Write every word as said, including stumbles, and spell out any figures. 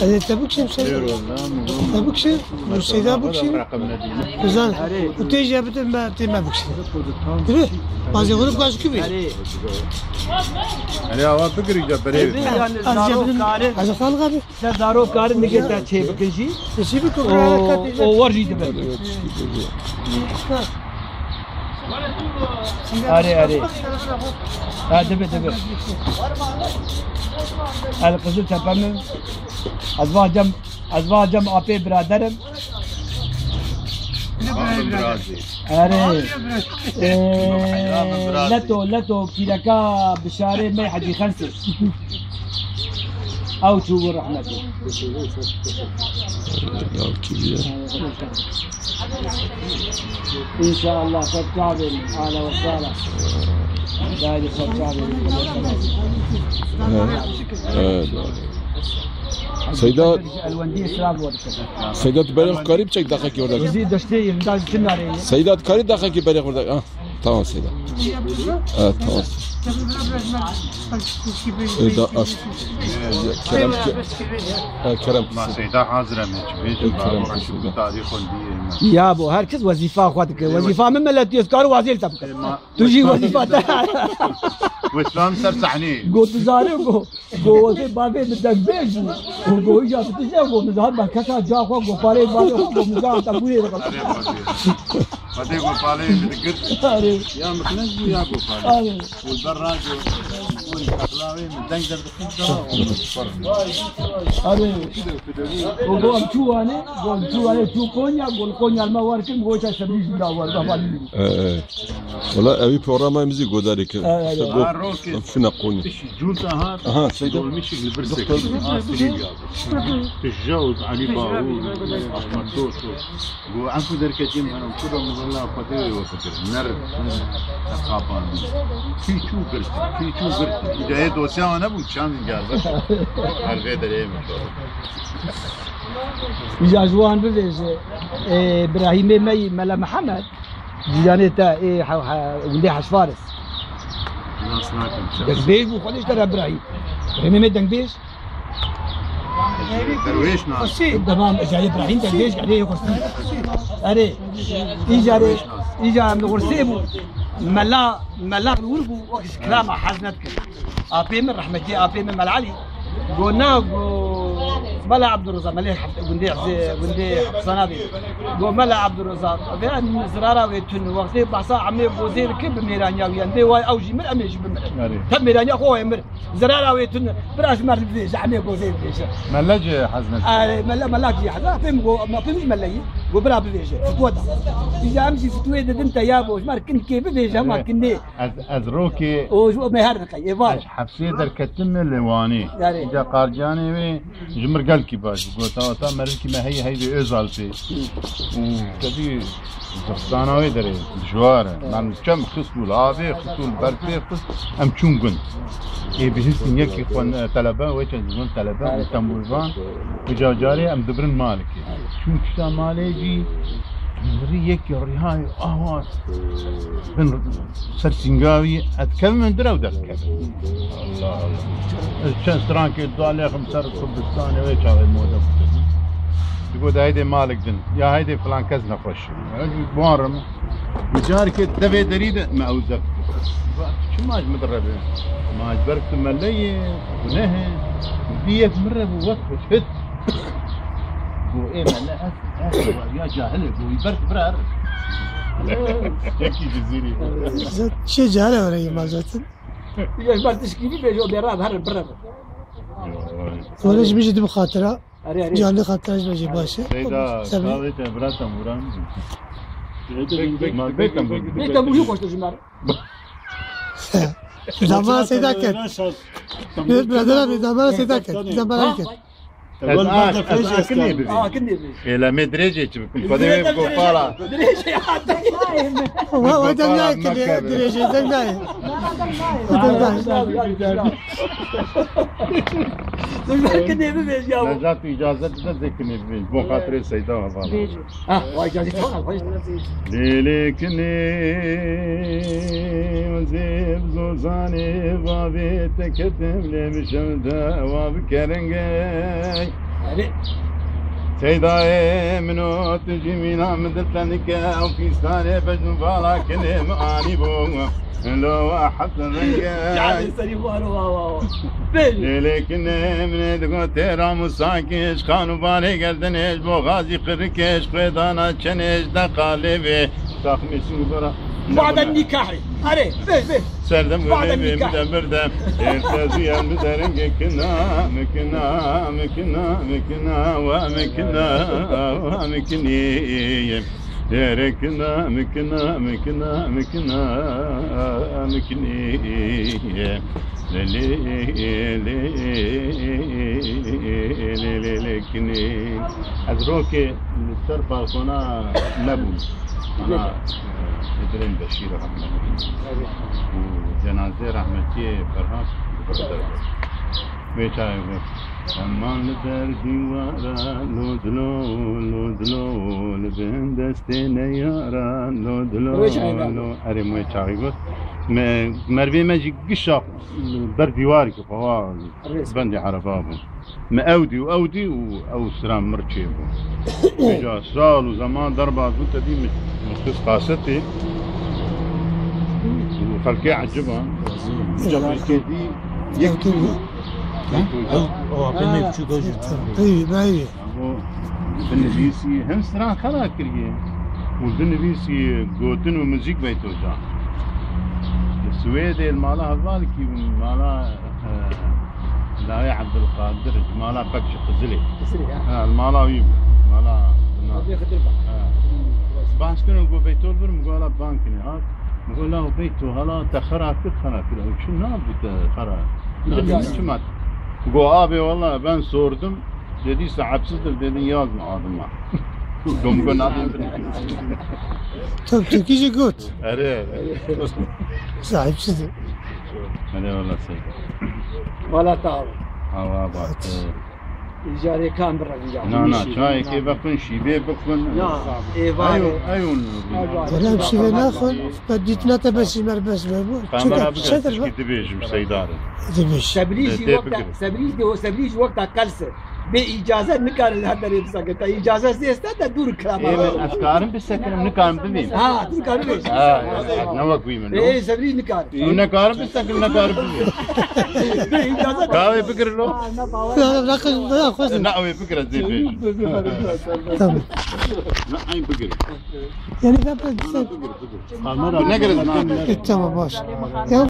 Ez ê te bikişim Seyda. Te bikişim, û Seyda bikişim. Bizan, û tê jî bitin me, tê me bikişim. Dibi, bazê xwe bikaş kibî. Erê, awa bigirî de berê. Ebe, yani, ez zarok jebin, karin. Ez xal gabi. Sen zarok karin nigê te çê bikin jî. Çê bikin, o, bira, katê jî. O war jî dibe. Erê, erê. Ha, dibe, dibe. El Qizil Tepe min. Ez vacem, ez vacem apê biraderim. Erê. Ee, leto, leto, pîreka bişarê me Hecî Xensê. Ew çû bû rehmetê. İnşallah, ser çavê min, ahla ve sahla. Dayê, ser çavê min. Evet, evet. Seyda, Elwendî Îslam bu arada. Seyda, tu berê xwe karî biçek daxekî orada. Bizi desteği, imdad için arayın. Seyda, tu karî daxekî berê xwe orada. Ah, tamam Seyda. Evet, tamam. Seyda aç. Ya, Kerem. Ha, Kerem. Ma Seyda hazır em, hiç bir Kerem. Tarih kon diye. Ya bu, herkes wezifa xwe dike. Wezifa min millet diyor, kar wazir tabka. Tu jî wezîfa te. Weslam ser sahneyê. Got tu zanî, got, got wezê bavê min dengbêj bû. Got, got îja tu tije, got min zahat ben kesa ca xwe, got parê bavê xwe, got min zahat te bûyê de. Erê, bavê. Bavê got parê min girt. Erê. Ya miqnes bû ya got parê. Erê. Got ber raco. Got taxlawê min deng derdixin da. Erê. Got, got em çû wane, got em çû wane, çû Konya, got Konya me war kim, got ça sebî jû da war, da var. Ee, ee. Wala, ewî programa em zî godarê kir. Ee, ee. Go-, em şûne Qonyî. Tişî cûnta hat. Aha, Seyda. Dolmîşik li bir sekî. Doktor. A, Silî ya. Tijja û Elî Bahu, Ahmet Dost. Go, em ku derketî min, em ku da min, wala, xwedê wê wekir. Ner, ner qapan. Tî çû girt, tî çû girt. Îdayê dosya wan nebû, çand îcar bes. Her vê derê min. Îja ji wan bivêje, e, Birahîmê me yî Mela Mihemed, cîranê te ê he-, he-, gundê Heşfaris. Nas nakim. Dengbêj bû, xwedê ji te re Birahîm. Birahîmê me dengbêj. Derwêş nas. Tamam, Ecalê Birahîm dengbêj, erê, yê Xursî. Erê, îcarê, îca min Xursê bû. Mela, mela li wir bû, wek ji kirama hez nedikir. Apê min, rehmetî apê min Mel Elî. Go na, go Mela Ebdurreza, Melê Hef-, gundê Hezê, gundê Hefsana bê. Go Mela Ebdurreza, vê zirara wê tun, wextê behsa emê gozê dike bi mêraniya wî, em dê way ew jî mir, em ê jî bimirin. Erê. Te mêraniya xwe wê mir. Zirara wê tun, bira ji me re bivêje, emê gozê bivêje. Mele jî hez nedike. Erê, mele, mela jî hez. Apê min go, apê min jî mele yî. Go bira bivêje, fitwe da. Îja em jî fitwê didin te ya bo, ji me re kin kê bivêje, ma kin nê. Ez, ez rokê. O ji me her diqey, ê var. Ez hefsê derketim li Wanê. Yarê. Îca qarcanê wê ji mir gelkî baş bû. Gota, wata merivkî me heye heyvê Özalpê. Û tevî zistana wê derê dijwar e. Yarê. Merv çem xist û li avê, xist û li berfê, xist. Em çûn gund. Ê bihîstin yekî xwe, e, telebe, wê çend gund telebe, yarê, û tembûrvan. Îca carê em dibirin malikê. Çûn kişta malê jî, mirî yekî rihayê awa. Bin ser sîngavî, ez kevim hundir ew dest kevin. Allah Allah. Ez çend strankê dalêxim ser Kurdistanê wê çaxê moda bikin. Digot, "Heydê malik din, ya heydê filan kes nexweş." Ez bi wan re me. Carikê devê derî de me ew zeft. Çima ji min direve? Ma ji ber tu mele yê, guneh e. Dî yek min re bû wek hit. Go, ê mele ez, ez ya cahil e, go, wî ber bira. Yekî Cizîrî. Zet çi cahil e were yê ma zaten. Ya ji ber tişkî bêje, o bêra her bira. Were ji min jî dibi xatira. Erê, erê. Canlı xatira ji me jî baş e. Seyda, Tabii. Kavê te bira tembûran. Ma bê tembûr. Bê tembûrî xweştir ji me re. Dama Seyda ket. Bê biradera bê dama Seyda ket. Dama ket. Ez ak, ez akinê bibî. Akinê bibî. Êle me dirêjê çi bikim? Xwedê wê biko pala. Dirêjê hatayê. Wa, wa, dem nayê, dirêjê, dem nayê. Dem nayê. Dur, dur, kinê bibêj ya. Necat, tu icazet bide, zê kinê bibêj. Bo xatirê Seyda ve valla. Ha, vay, icazet var, vay. Lê lê kinê zêv zozanê vavê te ketim lê mişem de va bikerengey. Erê. Seydayê min o tu jî mîna min dil tenike ew pîstanê bejn vala kinê min anî bû. Lo wa hesen renge. Yani seni var, wa, wa, wa. Bêjin. Lêlê kinê min ê digo têra musakiş, xan û barê gerdinêş, boxazî qirikêş, xwêdana çenêş, deqa lê bê. Taxmê sî û bera. Baden nikahê. Erê, bê, bê. Serdem Baden nikah. Bide birde. Êrtezî em bide rengê kina, mikina, mikina, mikina, wa mikina, wa mikinî. Lê rê kina, mikina, mikina, mikina, mikinî. Lê, lê, lê, lê, lê, lê, lê, kinî. Ez rokê li ser balkona nebûm. Ana, Hidrên Beşîr rehmetî. Û cenazê rehmetiyê Ferhat li vir derve. Wê çayê got. Heman li ber dîwara, lo dilo, lo dilo, li bin destê neyara, lo dilo, Rojane lo. Erê, me çaxî got. Me, mervê me jî gişa ber dîwarî ki xewa Rêz. Bendê ereba bû. Me ew dî û ew dî û ew sira mir çêbû. Vêca sal û zeman derbas bû, te dî mi, mi xist kasetê û xelkê eciba. Vêca xelkê dî yek Ew, ew, ew apê me biçûk ew jî. Ew, ew. Abo binivîsî, him stran xela kiriye. Û binivîsî gotin û muzîk Beyt Hoca. Li Swêdê li mala hevalkî bû, mala, e, Dayê Ebdulqadir, ji mala Bekçî Qizilê. Qizilê, ha. Ha, li mala wî bû. Mala, Abê Xidir bak. Ha. Bahs kirin, got, Beyto li vir, min got, "Hala bang kinê." Hat. Min got, "La Beyto, hala te xera kir, xera kir. Ew çi nabû te xera?" Nabî çi mat? Go abi, vallahi ben sordum. Dedi sahipsizdir, dedin yazma adıma. Domgo nabî. Tabii, Türkçe got. Erê, erê. Sahipsizdir. Erê, vallahi seyda. Wala ta. Hava bak. Îcarê kan birevî ya. Na, na, çayekê vexwin, şîvê bixwin. Ya, êvarê. Eyo, eyo. Gel em şîvê naxwin, be dîtina te besî mer bes be bu. Kamera bigire, tişkî dibêjim, Seyda re. Dibêj. Sebrî jî wekta, sebrî jî, o sebrî jî wekta qels e. Bê îcazet nikare li her derê biseke. Te îcazet zê este te dûr kira. Ê, ez karim bisekinim, nikarim bibînim. Ha, tu nikarim bibînim. Ha, ne wek wî min. Ê, sebrî nikarim. Tu nekarim bisekin, nekarim bibînim. Bê îcazet. Ka wê bikir lo. Ya, ya, ya, ya, xwezim. Na, wê bikir, ez dê bêjim. Tamam. Na, ay bikir. Yani ben, ben, sen. Bikir, bikir. Kamera. Negiriz, na. E, tamam, baş. Ya,